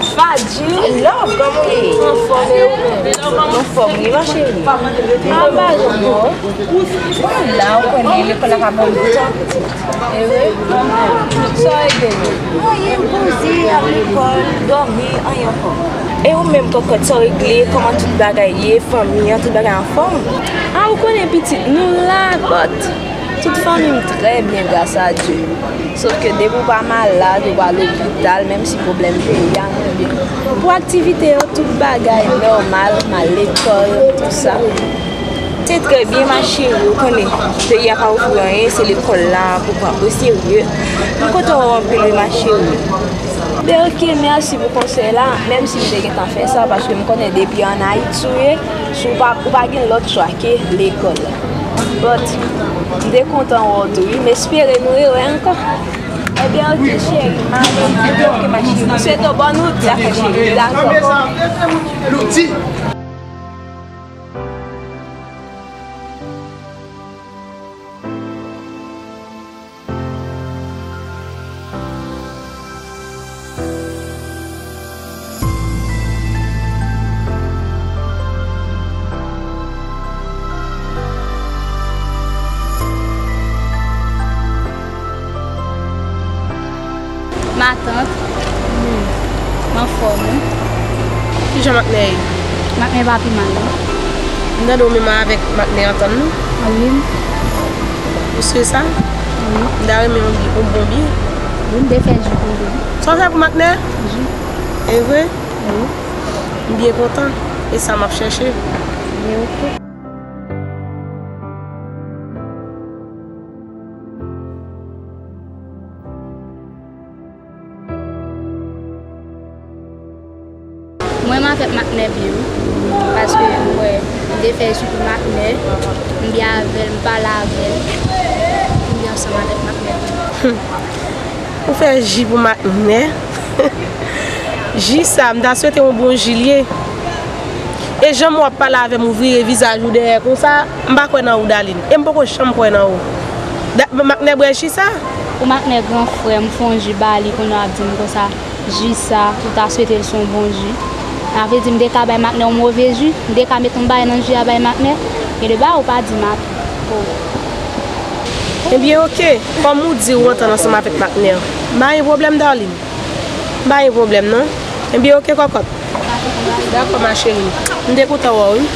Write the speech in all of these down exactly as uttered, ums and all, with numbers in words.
Fadji, love, kòman w ye? Anfòm, e ou menm? Anfòm, wi, ma chérie. Anba, zanmi w. Mwen la, ou konnen, lekòl la pa ban m tan. E wi. Sa w regle? Anyen, poze, al lekòl, dòmi, anyen ankò. E ou menm, kòkòt, sa w regle? Kòman tout bagay ye? Fanmi an, tout bagay anfòm? A, ou konnen, pitit, nou la, but tout fanmi m trè byen, gras a Dye. Sof ke depi w pa malad, ou pa lopital, menm si pwoblèm peyi a, nou byen. Pou aktivite yo, tout bagay nòmal, m al lekòl, tout sa. Se trè byen, ma chérie, ou konnen, peyi a pa ofri w anyen, se lekòl la pou pran o serye. M kontan wè w anpil, wi, ma chérie. Ben, ok, mèsi pou konsèy la, menm si m te gentan fè sa, paske m konnen depi ann Ayiti ou ye, si w pa, ou pa gen lòt chwa ke lekòl. But, m te kontan wè w tou, wi, m espere nou rewè ankò. Ebyen, ok, cheri, m ale. Ebyen, ok, ma chérie. M swete w bòn wout, dakò, cheri? Dakò. Matant. M anfòm, wi. Kijan Maknè ye? Maknè pa pi mal, non. M tande w menm avèk Maknè antann nou? Wi. Ou si sa? Wi. M ta renmen yon bi-, yon bon biyè. Wi, m te fè ji pou li. Sa w fè pou Maknè? Ji. E vre? Wi. M byen kontan. E sa m ap chèche. Byen, ok. Mwen menm avèk Maknè byen, wi. Paske m wè, m te fè ji pou Maknè, m byen avè l, m pale avè l, m byen ansanm avèk Maknè. Ou fè ji pou Maknè? Ji sa, m ta swete yon bon ji l ye. E jan w ap pale avè m, ou vire vizaj ou dèyè konsa, m pa kwè nan ou, Darline. E m poko janm kwè nan ou. Da-, Maknè bwè ji sa? Pou Maknè gran frè m, m fè yon ji ba li, kounye a w ap di m konsa, ji sa, ou ta swete l se yon bon ji. Sa vle di m te ka bay Maknè yon move ji, m te ka met yon bagay nan ji a bay Maknè. Gen de bagay ou pa di m atou. Oh. Ebyen, ok. Kòm ou di ou antann ansanm avèk Maknè, m pa gen pwoblèm, Darline. M pa gen pwoblèm, non. Ebyen, ok, kòkòt. Dakò, ma chérie. M te kontan wè w, wi.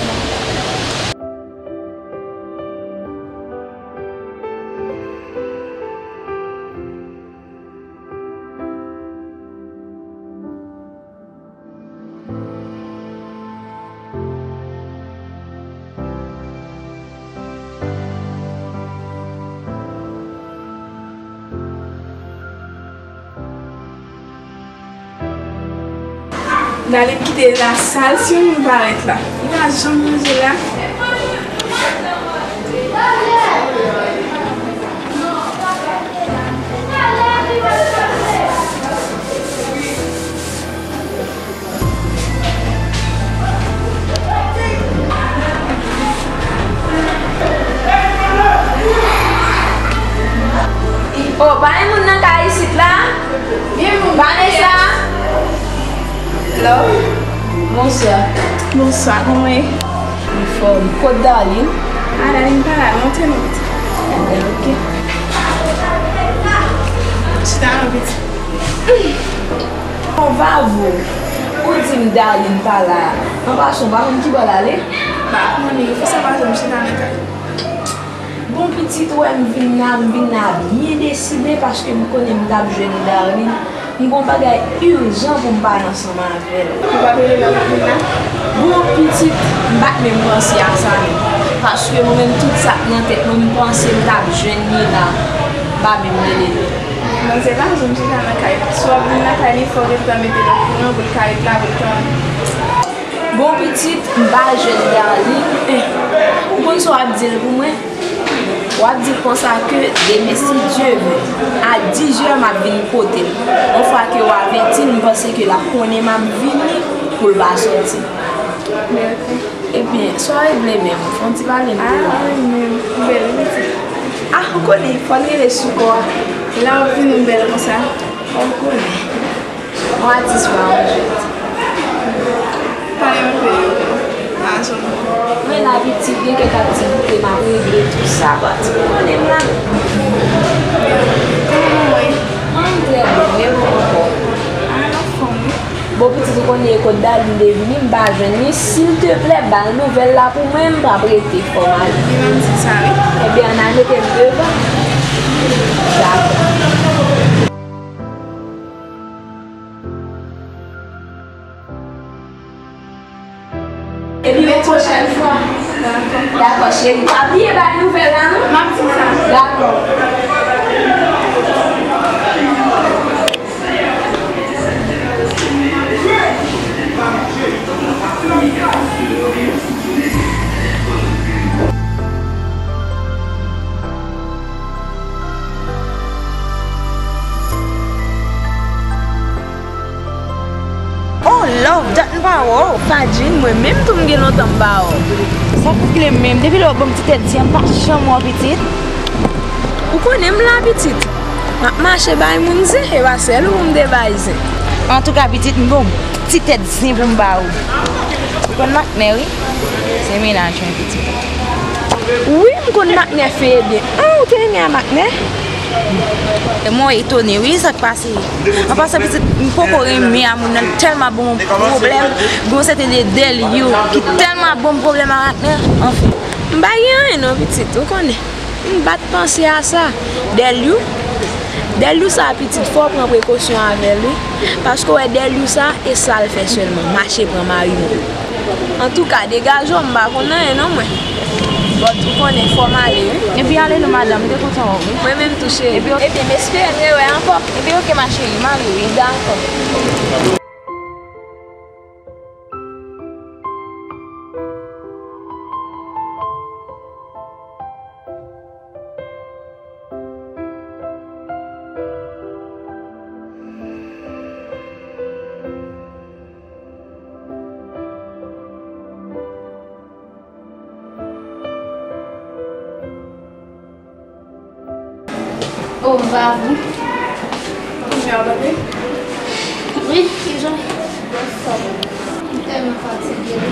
Darline kite lasal, si yon moun parèt la, li pa janm manje la. Oh, pa gen moun nan kay isit la? Vanessa? Hello? Bonswa. Bonswa, kòman w ye? Anfòm. Kot Darline? Ah, Darline pa la, monte non, pitit. Ebyen, ok. Chita non, pitit. Bon, Vavo, ou di m Darline pa la. An pasan, ou pa konn ki bò l ale? M pa konnen, fò sa pa janm chita nan kay. Bon, pitit, ou wè m vin la, m vin la byen deside paske m konnen m t ap jwenn Darline. M gon bagay ijan pou m pale ansanm avè l. Ou pa t rele m lè w t ap vin la? Bon, pitit, m pa t menm panse a sa menm. Paske mwen menm, tout sa k nan tèt mwen, m panse m t ap jwenn li la. M pa menm rele li. Manzè pa janm chita nan kay. Si w ap vin nan kay li, fò w gentan mete l okouran pou l ka ret la, pou l ka. Bon, pitit, m pa jwenn Darline. Eh, ou konn sa w ap di l pou mwen? W ap di l konsa ke demen, si Dye vle, a dizè, m ap vin kote l. Yon fwa ke w avèti l, m panse ke l ap konnen m ap vini pou l pa sòti. Ebyen, sa w regle menm? Fè yon ti pale m de ou. Ah, wi, men, ou bèl, wi, pitit. Ah, ou konnen, fò n rele sou kò a. Lè w ap vini, ou bèl konsa. Fò w konnen. Yon a dis fwa yon jwèt. Pale m de yo. Mwen la pitit, gen kèk aktivite m ap regle tou sa, but ou konnen m la. Kòman mwen? Mwen trè byen, e ou ankò? A, anfòm, wi. Bon, pitit, ou konnen e kot Darline te vini, m pa jwenn li. Silteplè, ba l nouvèl la pou mwen, m p ap rete, fò m ale. Li menm di sa, wi. Ebyen, ann al mete m devan. Dakò. Epi yon pwochèn fwa. Dakò, cheri. Pa bliye bay nouvèl la, non? M ap di sa. Dakò. Oh, love, dat m pa wè w. Fadjin, mwen menm tou m gen lontan m pa wè w. Sa koute menm, depi lè w ban m ti tèt di a, m pa janm wè w pitit. Ou konnen m la pitit. M ap mache bay moun zen, e pa sèl ou pou m te bay zen. Antouka, pitit, m gon ti tèt zen pou m ba ou. Ou konn Maknè, wi. Se mennaj mwen, pitit. Wi, m konn Maknè fen e byen. An, ou te renmen a Maknè? E mwen etone, wi, sa k pase. An pasan, pitit, m poko renmen a moun nan, tèlman bon pwoblèm. Gon sèten de Dèlyou ki tèlman bon pwoblèm a Maknè. Anfen. M pa gen anyen non, pitit, ou konnen. M pa t panse a sa. Dèlyou, Dèlyou sa pitit, fò w pran prekosyon avè l, wi. Paske w wè Dèlyou sa, e sa l fè sèlman, mache pran mari moun. Antouka, degaje w, m pa konn anyen non mwen. But ou konnen, fò m ale, wi. Epi ale non madanm, m te kontan wè w, wi. Mwen menm tou, cheri. Epi, epi m espere n rewè ankò. Epi oke ma chérie, m ale, wi. Dakò. Oh, Vavou. Kounye a w tande? Wi, kijan? Anfòm. M tèlman fatige, wi.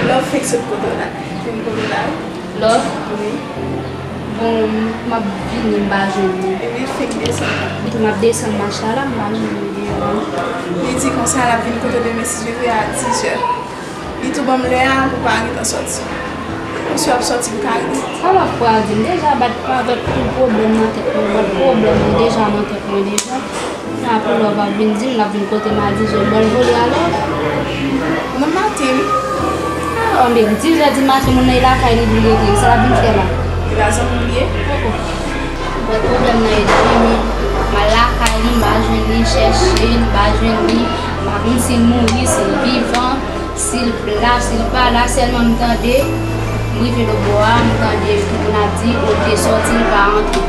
Love fenk sot kote w la. Vin kote w la, wi. Love? Wi. Bon, m ap vini, m pa jwenn li. Ebyen, fenk desann la. M ap desann mache a la, m pa jwenn li deyò a. Li di konsa, l ap vin kote w demen, si Dye vle, a dis zè. Li tou ban m lè a pou pa gentan sòti. Oswa ap sòti pou ka rive. Sa w ap pral di m? Deja bat pa avèk tout pwoblèm nan tèt mwen, bat pwoblèm nan deja nan tèt mwen deja. Sa pou lè w ap vin di m, l ap vin kote m a dis zè, bon, l vole alò. Nan maten, wi. Ah, anben, dis zè di maten, moun nan e lakay li pou l rete, sa l ap vin fè la? Li pa zanmi w li ye? Oh, oh. Bat pwoblèm nan e di m, m al lakay li, m pa jwenn li, m chèche, m pa jwenn li, m pa konn si l mouri, si l vivan. Si l la, si l pa la, sèlman m tande, m rive lòtbò a, m tande tout moun ap di, o, l te sòti, l pa rantre.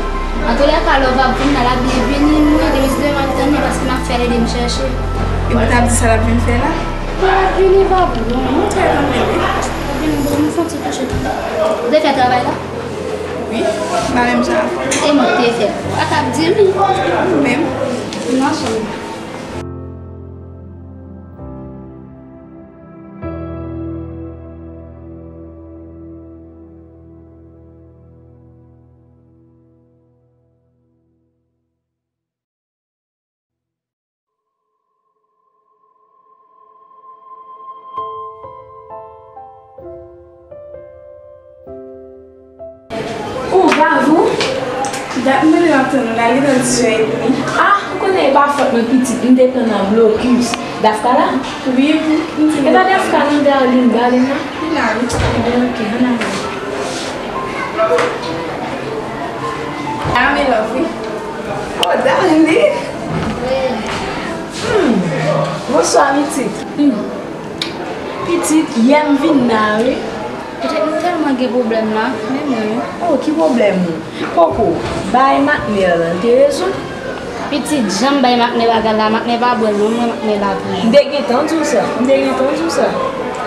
Antoulèka, lè w ap vin la, l ap byen vini, mwen, depi si demen m ap tann li, paske m ap fè l ede m chèche. Epi w t ap di sa l ap vin fè la? L ap vini, pa pou mwen. Mwen trè kontan, wi. L ap vini, bon, m santi touche tande. Ou te fè travay la? Wi, m pa menm jan avè w. E mwen k te fè l. Ou pa t ap di m? Ou menm. Nan chanm. Ou, Vavou? Dat mwen m ap tann ou la, li gentan dis zè edmi. Ah, ou konnen e pa fòt mwen pitit, m te pran nan blokis. Dafka la? Wi, m, m di. E pa Dafka non, Darline, Darline la? Li la, wi. Ebyen, oke, ann ale. Ame love, wi. Oh, Darline. Hmm. Bonswa, pitit. Hmm. Pitit, yè m vin la, wi. Petèt nou tèlman gen pwoblèm la, men mwen. Oh, ki pwoblèm ou? Koko, bay Maknè lan, te rezoud? Pitit, jan m bay Maknè bagay la, Maknè pa bwè l non, m wè Maknè la toujou. M te gentan di w sa, m te gentan di w sa.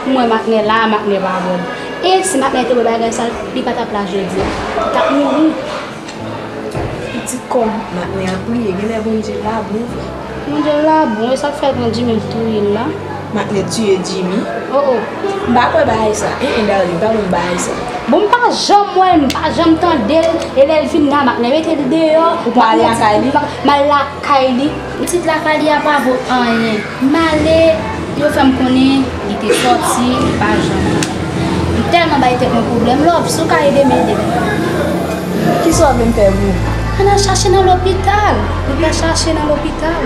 M wè Maknè la, Maknè pa bwè l. E si Maknè te bwè bagay sa, li pa t ap la jodi a. Li t ap mouri. Pitit, kòm Maknè ap priye, genlè Bondye la, bon vre. Bondye l la bon, e sa k fè l pran Jimmy l touye l la. Maknè tiye Jimmy. Oh oh. M pa kwè bagay sa. En en, darling, pa ban m bagay sa. Bon, m pa janm wè l, m pa janm tande l. E lè l vin la, Maknè mete l deyò. Ou pa al lakay li? M al lakay li. Pitit lakay li a pa vo anyen. M ale, yo fè m konnen li te sòti, li pa janm. M tèlman bay tèt mwen pwoblèm, love, si w ka ede m, ede m. Kisa w vle m fè pou ou? Ann al chache nan lopital. Nou pral chache nan lopital.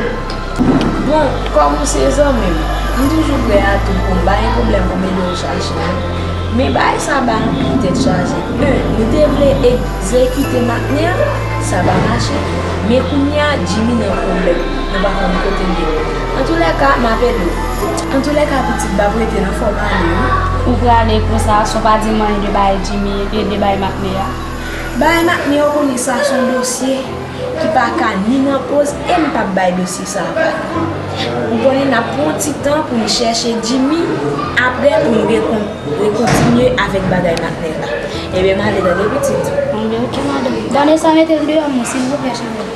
Bon, kòm ou se zanmi m, m toujou prè a tou pou m pa gen pwoblèm pou m ede w chache. Men bagay sa ba anpil tèt chaje. En, nou te vle egzekite Maknè a, sa pa mache. Men kounye a, Jimmy nan pwoblèm. Nou pa konn kote l ye. Antoulèka, m ap ede w. Antoulèka, pitit, m ap rete nan fò m ale, wi. Ou prale konsa, san w pa di m anyen de bagay Jimmy, e de bagay Maknè a. Bagay Maknè, ou konnen sa se yon dosye ki pa ka ni nan poz e m p ap bay dosye sa a vag. Ou konnen n ap pran yon ti tan pou n chèche Jimmy, apre pou n rekon- rekontinye avèk bagay Maknè la. Ebyen, m ale tande pitit. Ebyen, oke, madanm. Vanessa, mete l deyò mwen, silvouplè, cheri.